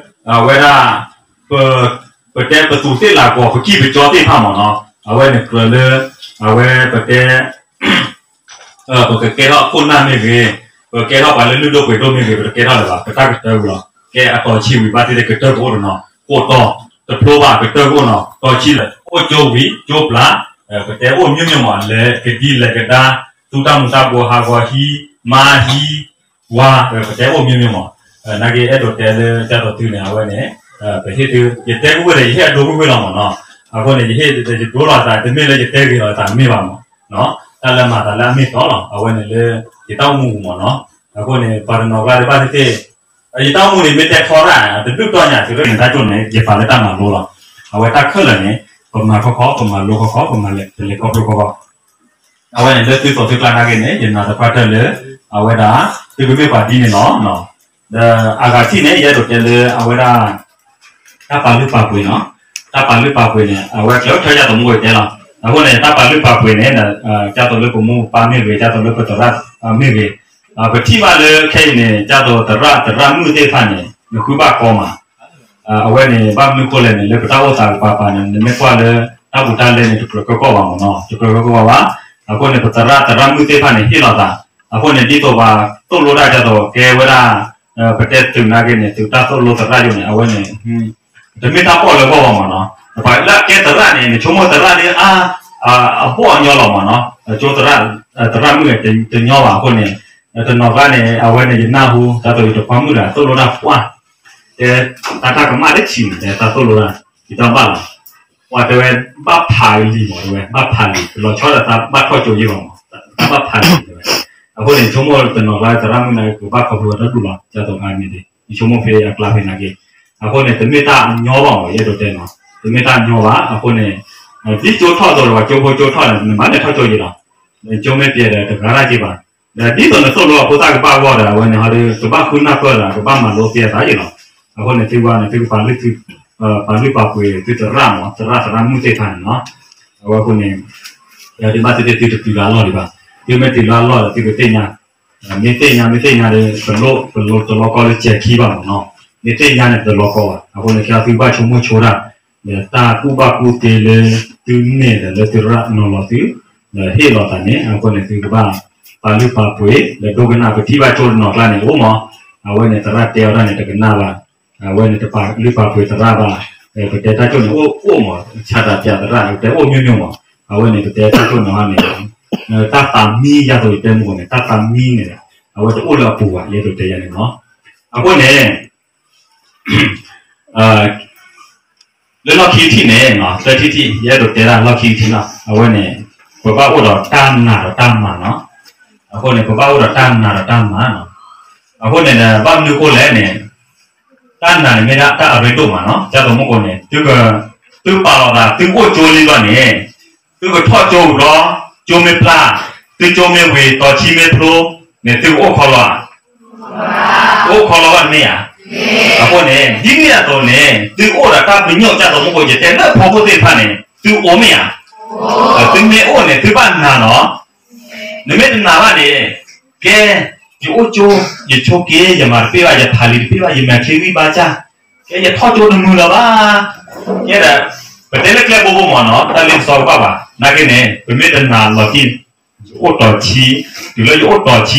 အဝဲဒၣ် ပ ပတဲပသူးသ့ၣ်လၤကီၤ ပကံၢ်ပကၠီသ့ၣ်တဖၣ်မးနီၤ, အဝဲန့ၣ်ကြၢးလၢ အဝဲပတဲ ပကကဲထီၣ်ခိၣ်နၢ်မ့ၢ်ဂ့ၤ, ပကကဲထီၣ်ပှၤလၢလုၢ်ဒိၣ်ပှ့ၤဒိၣ်မ့ၢ်ဂ့ၤ, ပတကဲထီၣ်လၢၤဘၣ်, ပတၢ်ကတၢၢ်ဝံၤလီၤ. ကဲအတီၤဆံးဝံၤဘၣ်သ့ၣ်သ့ၣ်ကတၢၢ်ကအိၣ်တနီၤ, ကိးတီၤတဖျိဘၣ်ကတၢၢ်ကအိၣ်နီၤ, တီၤဆံးလၢ အိၣ်ကၠိဝံၤကၠိပျၢ်, ပတဲအိၣ်မ့ၢ်မ့ၢ်မး လဲၤကဒံလဲၤကဒါ, သူၣ်တၢ်မူၤတၢ်ဘှီဟးဂီၤဟံး, မါဟံး, ဝါ, ပတဲအိၣ်မ့ၢ်မ့ၢ်မး, နာ်က့အဲၣ်ဒိးတဲလၢကၢ်သိးသုန့ၣ် အဝဲန့ၣ် ပဟ့ၣ်သု, ယတဲကွ့ၢ်ကွ့ၢ်ဒီး ယဟ့ၣ်အဒိကွ့ၢ်ကွ့ၢ်လီၤမးနီၤ, အဃိန့ၣ် ယဟ့ၣ်ယဒိလီၤသး တမ့ၢ်လၢယတဲဂ့ၤလီၤသးမ့ၢ်ဘၣ်မး တၢ်လၢမၤသးလၢအမ့ၢ်တီလီၤ, အဝဲန့ၣ်လၢ ယတၢ်အိၣ်မူပူၤမးနီၤ, အဃိန့ၣ် ပှၤတနီၤကျါဒံးဘၣ်သ့ၣ်သ့ၣ်, ယတၢ်အိၣ်မူန့ၣ် မ့ၢ်တဲထီရၣ်န့ၣ် တဒုၣ်တီၢ်ညါ သုးရ့ၣ်န့ၣ် တၢ်ကၠိၣ်န့ၣ် ယပာ်လၢတၢ်မၤလိလီၤ, အဝဲတၢ်ခဲလၢာ်န့ၣ် ပမၤခီခီ ပမၤလိခီခီ ပမၤလဲၤခီဖျိခီခီ အဝဲန့ၣ်လၢသုသိးသုကျါနာ်က့န့ၣ် ယနာ်သပှၢ်တၢၢ်လၢ အဝဲဒၣ် သုကမ့ၢ်ပှၤဒ်န့ၣ်လီၤ. ဒီးအဂၤထံၣ်န့ၣ် ယအဲၣ်ဒိးတဲလၢအဝဲဒၣ် တၢ်ပာ်လုၢ်ပာ်ပှ့ၤနီၤ, တၢ်ပာ်လုၢ်ပာ်ပှ့ၤန့ၣ် အဝဲကျဲအိၣ်ထီၣ်ယၤသမူဝဲတဲလီၤ. အဃိန့ၣ် တၢ်ပာ်လုၢ်ပာ်ပှ့ၤန့ၣ် ဒ်သိးလၢပမိၢ်ပပၢ်မ့ၢ်ဂ့ၤ, ဒ်သိးလၢပသရၣ်မ့ၢ်ဂ့ၤ, ပထံၣ်ဘၣ်လၢခဲအံၤန့ၣ် ဒ်သိးသရၣ်သရၣ်မုၣ်သ့ၣ်တဖၣ်န့ၣ် နဃုဘၣ်ကီမး အဝဲန့ၣ် ဘၣ်မနုၤဃိလဲၣ်န့ၣ် လၢပတၢ်အိၣ်သးကပၤပၤန့ၣ် နမ့ၢ်ကွၢ်လၢ တၢ်ဘူးတၢ်လဲန့ၣ် တကြၢးကီကီဘၣ်မးနီၤ, တကြၢးကီကီဘၣ်. အဃိန့ၣ် ပသရၣ်သရၣ်မုၣ်သ့ၣ်တဖၣ်န့ၣ် ဟ့ၣ်လီၤသး, အဃိန့ၣ် ဒ်သိးပှၤသိၣ်လိတၢ်ဒ်သိးကဲဝဲဒၣ် ပတဲသုးနာ်က့န့ၣ် သုးတၢ်သိၣ်လိသရၣ်ယိာ်န့ၣ် အဝဲန့ၣ် တမ့ၢ်တၢ်ပီၣ်လၢအဂီၢ်ဘၣ်မးနီၤ, ပှၤလၢအကဲသရၣ်န့ၣ် နဆိကမိၣ်သရၣ်ဒ်အါ အဘီၣ်အညီလီၤမးနီၤ, ကၠိသရၣ် သရၣ်မုၣ်တညီဘၣ်အဃိန့ၣ် တနီၤကျါန့ၣ် အဝဲန့ၣ် ယနၢ်ဟူ ဒ်သိးယတခွါမုၣ်ဒီး သိၣ်လိတၢ်ပှၢ် တဲ တၢ်တၢ်ကမၣ်တဆံးန့ၣ် တဲတၢ်သိၣ်လိတၢ် ယတၢ်ဘၣ်လီၤ. ပှၤတဲဝဲ ဘၣ်ဖးလံၤမး တဲဝဲ ဘၣ်ဖးလံၤ တလီၤဆီဒီးတၢ်ဘၣ်ထီၣ်ကၠိယ့ၢ်ဘၣ်မး တၢ်ဘၣ်ဖးလံၤတဲဝဲ. အဃိန့ၣ် ဆိကမိၣ်တနီၤကျါသရၣ်မုၣ်န့ၣ် ကဘၣ်ခီဖျိတၢ်ဒူၣ်လီၤ ဒ်သိးအါန့ၣ်ဒ် ယဆိကမိၣ်ဖဲအကျါဖဲနာ်က့. အဃိန့ၣ် တမ့ၢ်တၢ်ညီဘၣ်မး ယအဲၣ်ဒိးတဲနီၤ တမ့ၢ်တၢ်ညီဘၣ်. အဃိန့ၣ် ဒ်ကၠိထီၣ်သိးဒီး ပှၤကၠိဖိကၠိထီၣ်န့ၣ် နမၤန့ၢ်ထီၣ်ကၠိယ့ၢ်လီၤ. နကၠိမ့ၢ်ပျဲဒီး တဂၤတၢ်က့ဘၣ် ဒီးဒ်သိးနသိၣ်လိအဖိသၣ်ကဘၣ်ဂီၢ်ဒီး အဝဲန့ၣ်ဟီဒီး ကဘၣ်ဃုနၢ်ပၢၢ်ဒီး ကဘၣ်မၤလိသ့အသးယ့ၢ်လီၤ. အဃိန့ၣ် သုဝဲန့ၣ် သုကပာ်လုၢ် ပာ်လုၢ်ပာ်ပှ့ၤသုသရၣ်မး သရၣ်သရၣ်မုၣ်သ့ၣ်တဖၣ်န့ၣ်နီၤ. အဝဲအဃိန့ၣ် ဒ်ဘၣ်သ့ၣ်သ့ၣ်သုတတုၤလၢအလီၢ်ဒံးဘၣ်. သုမ့ၢ်တုၤလၢအလီၢ်ဒီး သုကသ့ၣ်ညါ မ့ၢ်သ့ၣ်ညါ မ့ၢ်သ့ၣ်ညါဒီး ပလိၣ် ပလိၣ်တလီၤကီလၢစဲၤခံဘၣ်မးနီၤ. မ့ၢ်သ့ၣ်ညါန့ၣ် တလီၤကီဘၣ်. အဃိန့ၣ် ခဲအံၤသုကဘၣ်ဆိကမိၣ်ဆိတၢ် ဒီးတၢ်ကူၣ်ဘၣ်ကူၣ်သ့လၢသုန့ၣ်ဒီးလၢသုရၣ်နီၤလီၤသု ဒီးဟ့ၣ်လီၤသးန့ၣ် အဃိန့ၣ် သုကဘၣ်ပာ်လုၢ်ပာ်ပှ့ၤ ဒီးဒိကနၣ် ပထံၣ်ဘၣ်ကၠိတနီၤကျါန့ၣ် အိၣ်မး အဝဲန့ၣ် သရၣ်တဲအီၤတၢ်န့ၣ် တကနၣ်ဘၣ်. အဝဲန့ၣ် တပာ်လုၢ်ပာ်ပှ့ၤသရၣ်ဘၣ်. ပတဲတၢ်ကၠိန့ၣ် အိၣ်အိၣ်မး ဆန္ဒပြသရၣ် ပတဲအိၣ်မ့ၢ်မ့ၢ်မး. အဝဲန့ၣ် ပတဲတၢ်ကၠိန့ၣ်ဟီန့ၣ် တၢ်သးမံ ယၤသိးယတဲမုၢ်ဂီၤန့ၣ် တၢ်သးမံန့ၣ် အဝဲတအိၣ်လၢအပူၤဘၣ် ယအဲၣ်ဒိးတဲယၤန့ၣ်လီၤ. အဃိန့ၣ် လၢလီၢ်ခံကထံၣ်န့ၣ် သၢထံၣ်ထံၣ် ယအဲၣ်ဒိးတဲဒၣ်လီၢ်ခံကထံၣ်လီၤ. အဝဲန့ၣ် ပဘၣ်အိၣ်ဒီးတၢ်နာ်ဒီးတၢ်မၤနီၤ. အဃိန့ၣ် ပဘၣ်အိၣ်ဒီးတၢ်နာ်ဒီးတၢ်မၤနီၤ. အဃိန့ၣ်ဒီး ဘၣ်မနုၤအဃိလဲၣ်န့ၣ် တၢ်နာ်န့ၣ်မ့ၢ်ဒၣ်တၢ်အရ့ဒိၣ်မးနီၤ. ဒ်သိးမုၢ်ကိၣ်န့ၣ် သုက သုပာ်လီၤသး သုအိၣ်ကၠိလံဘျီန့ၣ် သုကထီၣ်ကၠိဘျီ ကၠိမ့ၢ်ပျၢ် သုကၠိမ့ၢ်ဝ့ၤ တီၤဆံမ့ၢ်ဖျိန့ၣ် သုကအိၣ်ခီလီၤဧါ. အိၣ်ခီလီၤဘၣ်မ့ၢ်ဧါ. အဃိန့ၣ် ဒ်န့ၣ်အသိးန့ၣ် သုအိၣ်ဒီးတၢ်ပညိၣ် ဒ်သိးမုၢ်ကိၣ်ယတဲလၢဖိဖိသ့ၣ်တဖၣ်န့ၣ် သုအိၣ်မ့ၢ်ဧါ. သုမ့ၢ်အိၣ်န့ၣ် သုဘၣ်နာ်နီၤ. နမ့ၢ်တနာ်ဘၣ်န့ၣ် ကဲ ယအိၣ်ကၠိ ယဆိးက့ ယမၤတပ့ၢ်ဘၣ် ယဖးလံာ်တပ့ၢ်ဘၣ် ယမဲာ်ချံဂံၢ်ဘါစၢ် ကဲယထီၣ်ကၠိတမုာ်လၢၤဘၣ်. ကဲဒီး ပတဲလၢကျဲဘိဘိမ့ၢ်နီၤ တၢ်လ့ပစီကဘၣ်ဘၣ် နာ်က့န့ၣ် ပမ့ၢ်တနာ်လီၤတံၢ် ယအိၣ်တီၤဆံ တုၤလၢယအိၣ်တီၤဆံဖျိ ယ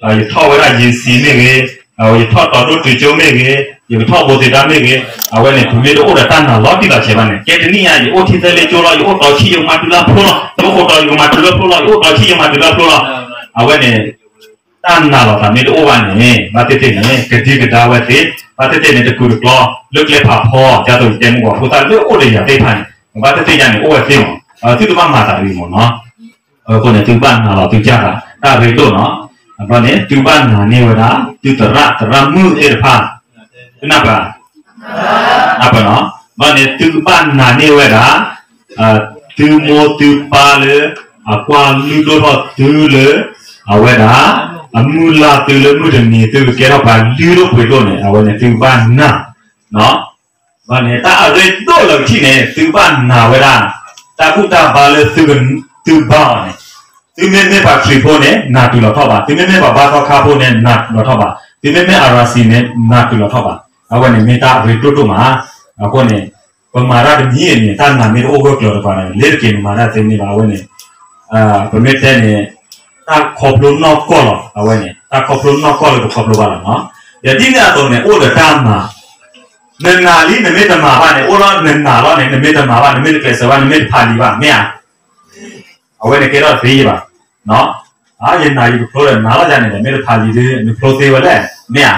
ထီၣ်ဝဲဒၣ်ယ့ၣ်စံမ့ၢ်ဂ့ၤ ယကထီၣ်တီၤဒိၣ်တုၤကၠိမ့ၢ်ဂ့ၤ ယကထီၣ်ဘိသ့ၣ်ဒါမ့ၢ်ဂ့ၤ အဝဲန့ၣ် ပမ့ၢ်တအိၣ်ဒီးတၢ်နာ်လီၤတံၢ်လီၤဆဲးဘၣ်န့ၣ် ကဲတနံၣ်ညါ ယအိၣ်ထံသၢလ့ကၠိလီၤ ယအိၣ်တီၤဆံ ယကမၤတုၤလၢဖျိလီၤ ယအိၣ်တီၤ ယကမၤတုၤလၢဖျိလီၤ ယအိၣ်တီၤဆံ ယမၤတုၤလၢဖျိလီၤ အဝဲန့ၣ် တၢ်နာ်လီၤသးမ့ၢ်တအိၣ်ဘၣ်န့ၣ် ဘၣ်သ့ၣ်သ့ၣ်န့ၣ် ကဒံကဒါဝဲသ့ ဘၣ်သ့ၣ်သ့ၣ်န့ၣ် တကုာ်တကျီ လၢကျဲဖးဖီ ဒ်သိးယတဲမုၢ်ဂီၤ ဖိသၣ်လၢအိၣ်ဒီးယၤသ့ၣ်တဖၣ်န့ၣ် ဘၣ်သ့ၣ်သ့ၣ်ညါန့ၣ် အိၣ်ဝဲသ့မး သုတဘၣ်မၤသးတဂ့ၤမးနီၤ. အဃိန့ၣ် သုဘၣ်နာ်လီၤသုကစၢ်သး တၢ်ရ့ဒိၣ်နီၤ. ဘျီန့ၣ် သုဘၣ်နာ်န့ၢ်ဝဲဒၣ် သုသရၣ်သရၣ်မုၣ်သ့ၣ်တဖၣ် သုနၢ်ပၢၢ် နၢ်ပၢၢ်နီၤ. ဘျီန့ၣ် သုကဘၣ်နာ်န့ၢ်ဝဲဒၣ် သုမိၢ်သုပၢ်လၢ အကွၢ်လုၢ်ဒိၣ်ထီၣ်သုလၢ အဝဲဒၣ် အမုၢ်လၢ်သုလၢမုၢ်တနံၤသုကကဲထီၣ်ပှၤလုၢ်ဒိၣ်ပှ့ၤဒိၣ်န့ၣ် အဝဲန့ၣ်သုကဘၣ်နာ် ဘၣ်န့ၣ် တၢ်အရ့ဒိၣ်လၢကထံၣ်န့ၣ် သုကဘၣ်နာ်ဝဲဒၣ် တၢ်ဘူၣ်တၢ်ဘါလၢသုက သုဘါအီၤန့ၣ် သုမ့မ့ၢ်ပှၤခရံာ်ဖိန့ၣ် နာ်တုၤလီၤထီၣ်ဘၣ် သုမ့မ့ၢ်ပှၤဘါသီခါဖိန့ၣ် နာ်တုၤလီၤထီၣ်ဘၣ် သုမ့မ့ၢ် RC န့ၣ် နာ်တုၤလီၤထီၣ်ဘၣ် အဝဲန့ၣ်မ့ၢ်တၢ်ရ့ဒိၣ်ဒိၣ်မး အဃိန့ၣ် ပမၤတၢ်တမံၤအံၤန့ၣ် တၢ်နာ်မ့ၢ်တအိၣ်ဂၢၢ်ကျၢၤတပှၤန့ၣ် လ့ၤတက့ၤနမၤတၢ်သ့န့ၣ်ဘၣ် အဝဲန့ၣ် ပမ့ၢ်တဲန့ၣ် တၢ်ခီဖျိနီၢ်ကီၢ်လီၤ အဝဲန့ၣ် တၢ်ခီဖျိနီၢ်ကီၢ်လၢပခီဖျိဘၣ်လီၤနီၤ ဒီးဒ်န့ၣ်အသိးန့ၣ် အိၣ်ဒီးတၢ်မၤ နနာ်လံ နမ့ၢ်တမၤဘၣ်န့ၣ် အိၣ်လီၤနနာ်လီၤန့ၣ် နမ့ၢ်တမၤဘၣ် နမ့ၢ်တကျဲးစၢးဘၣ် နမ့ၢ်တဖးလံာ်ဘၣ် မ့ၢ်ဧါ အဝဲန့ၣ်ကဲထီၣ်သ့ဘၣ် ယနာ်ယကဖျိဒီး နာ်လီၤယၤန့ၣ်ဒီး မ့ၢ်တဖးလံာ်ဒီး နဖျိသ့ဝဲလဲၣ် မ့ၢ်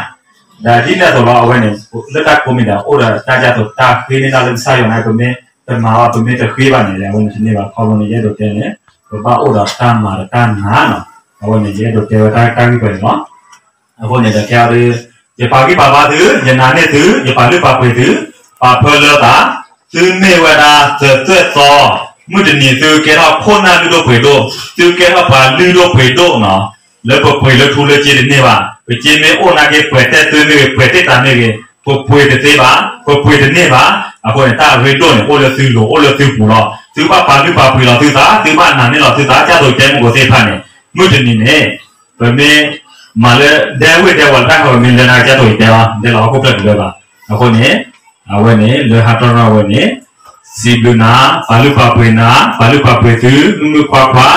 ဧါ ဒီးဒ်န့ၣ်အသိးလီၤ အဝဲန့ၣ် လၢတၢ်ကိးမံၤဒဲး အိၣ်ဒီးတၢ်ဒ်သိးတၢ်ဃ့န့ၢ်တၢ်လၢကစၢ်ယွၤန့ၣ် ပမ့ၢ်တမၤဘၣ် ပမ့ၢ်တဃ့ဘၣ်န့ၣ် အဝဲန့ၣ်တန့ၢ်ဘၣ် ခီဖျိန့ၣ် ယအဲၣ်ဒိးတဲန့ၣ် ပဘၣ်အိၣ်ဒီးတၢ်မၤဒီးတၢ်နာ်နီၤ အဝဲန့ၣ် ယအဲၣ်ဒိးတဲဝဲတၢ်ဂ့ၢ်ပှဲၤန့ၣ်လီၤ အဃိန့ၣ်ဒီး ကဲအီၤဒုး ယပာ်ဂံၢ်ပာ်ဘါသု ယနာ်န့ၢ်သု ယပာ်လုၢ်ပာ်ပှ့ၤသု ပာ်ဖၢလၢသး သုမ့ၢ်ဝဲဒၣ်သုးသွဲၣ်သီ မုၢ်တနံၤသုကဲထီၣ်ခိၣ်နၢ်လုၢ်ဒိၣ်ပှ့ၤဒိၣ် သုကဲထီၣ်ပှၤလုၢ်ဒိၣ်ပှ့ၤဒိၣ်နီၤ လၢပပှ့ၤလၢထူလၢစ့တန့ၢ်ဘၣ် ပစ့မ့ၢ်အိၣ်နာ်က့ ပှဲၤတဲၢ်သွဲမ့ၢ်ဂ့ၤ ပှဲၤတ့ၢ်တၢ်မ့ၢ်ဂ့ၤ ပပှ့ၤတသ့ဘၣ် ပပှ့ၤတန့ၢ်ဘၣ် အဃိန့ၣ် တၢ်အရ့ဒိၣ်န့ၣ် အိၣ်လၢသုလိၤ အိၣ်လၢသုပူၤလီၤ သုဘၣ်ပာ်လုၢ်ပာ်ပှ့ၤလီၤသုသး သုဘၣ်နာ်န့ၢ်လီၤသုသး ဒ်သိးယတဲမုၢ်ကိၣ်သ့ၣ်တဖၣ်န့ၣ် မုၢ်တနံၤန့ၣ် ပမ့ၢ်မၤလၢဒဲဝ့ၢ်ဒဲဝီၤတၢ်ခီပမ့ၢ်လဲၤနာ်က့ ဒ်သိးယတဲအီၤ ဒဲလီၤဟီၣ်ခိၣ်ဖျၢၣ်တလၢဘၣ် အဃိန့ၣ် အဝဲန့ၣ် လၢဟးထီၣ်ထီၣ်ဝဲန့ၣ် စံးဘျုးနၤ ပာ်လုၢ်ပာ်ပှ့ၤနၤ ပာ်လုၢ်ပာ်ပှ့ၤသု မုၢ်မုၢ်ခွါခွါ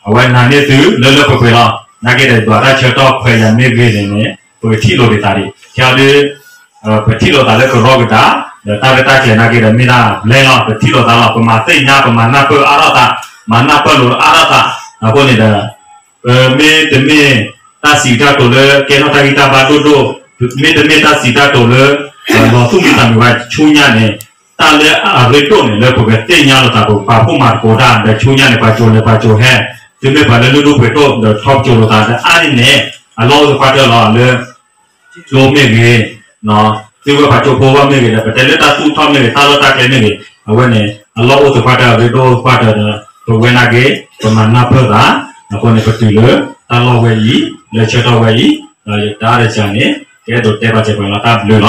အဝဲနာ်န့ၢ်သု လၢလၢပှဲၤပှဲၤလီၤ နာ်က့ဒီး ယွၤတၢ်ဆၢကတီၢ်ခွဲးယာ်မ့ၢ်ဂ့ၤန့ၣ်န့ၣ် ပကထံၣ်လိာ်က့ၤသးဒံး ခဲအံၤဒုး ပထံၣ်လိာ်သးလၢကရီကဒါ ဒီးတၢ်ရဲၣ်တၢ်ကျဲၤနာ်က့ဒီး မ့ၢ်ဒၣ်ဘျဲလီၤ ပထံၣ်လိာ်သးလီၤ ပမၤသ့ၣ်ညါ ပမၤနၢ်ပၢၢ်အါထီၣ်သး မၤနၢ်ပၢၢ်လိာ်အါထီၣ်သး အဃိန့ၣ်ဒီး ပမ့ၢ်တမ့ၢ်တၢ်စံးတၢ်ကတိၤလၢ ကဲထီၣ်တၢ်ဂံၢ်တၢ်ဘါဒိၣ်ဒိၣ်, မ့တမ့ၢ်တၢ်စံးတၢ်ကတိၤလၢ လီၤသူၣ်မံသးမုာ်ဘၣ်ဆူညါန့ၣ်, တၢ်လၢအရ့ဒိၣ်န့ၣ် လၢပကသ့ၣ်ညါလိာ်သး ပကပာ်ဖှိၣ်မၤသကိးတၢ် ဒီးဆူညါန့ၣ် ပှၤစိၤလဲၤပှၤစိၤဟဲ, သုမ့ၢ်ပှၤလၢလုၢ်ဒိၣ်ပှ့ၤဒိၣ် ဒီးထီၣ်ပစိၤလိာ်သးတအါန့ၣ်န့ၣ် အလီၢ်အိၣ်သပှၢ်တၢၢ်လီၤလၢ ကျိမ့ၢ်ဂ့ၤ, သုဝဲပှၤကၠိဖိဝဲမ့ၢ်ဂ့ၤဒီး ပတဲလၢတၢ်သူၣ်ထီၣ်မ့ၢ်ဂ့ၤ တၢ်လီၢ်တၢ်ကျဲမ့ၢ်ဂ့ၤ, အဝဲန့ၣ် အလီၢ်အိၣ်သပှၢ်တၢၢ်အရ့ဒိၣ်သပှၢ်တၢၢ်ဒီး ပဝဲနာ်က့ ပမၤနၢ်ပၢၢ်သး, အဃိန့ၣ် ပတုၤလၢတၢ်လီၢ်ဝဲအံၤ လၢဆၢကတီၢ်ဝဲအံၤ, ဒီးယတၢ်တစှၤန့ၣ် ကအဲၣ်ဒိးတဲပာ်စဲးပှဲၤလီၤတၢ်ဘျုးလီၤ.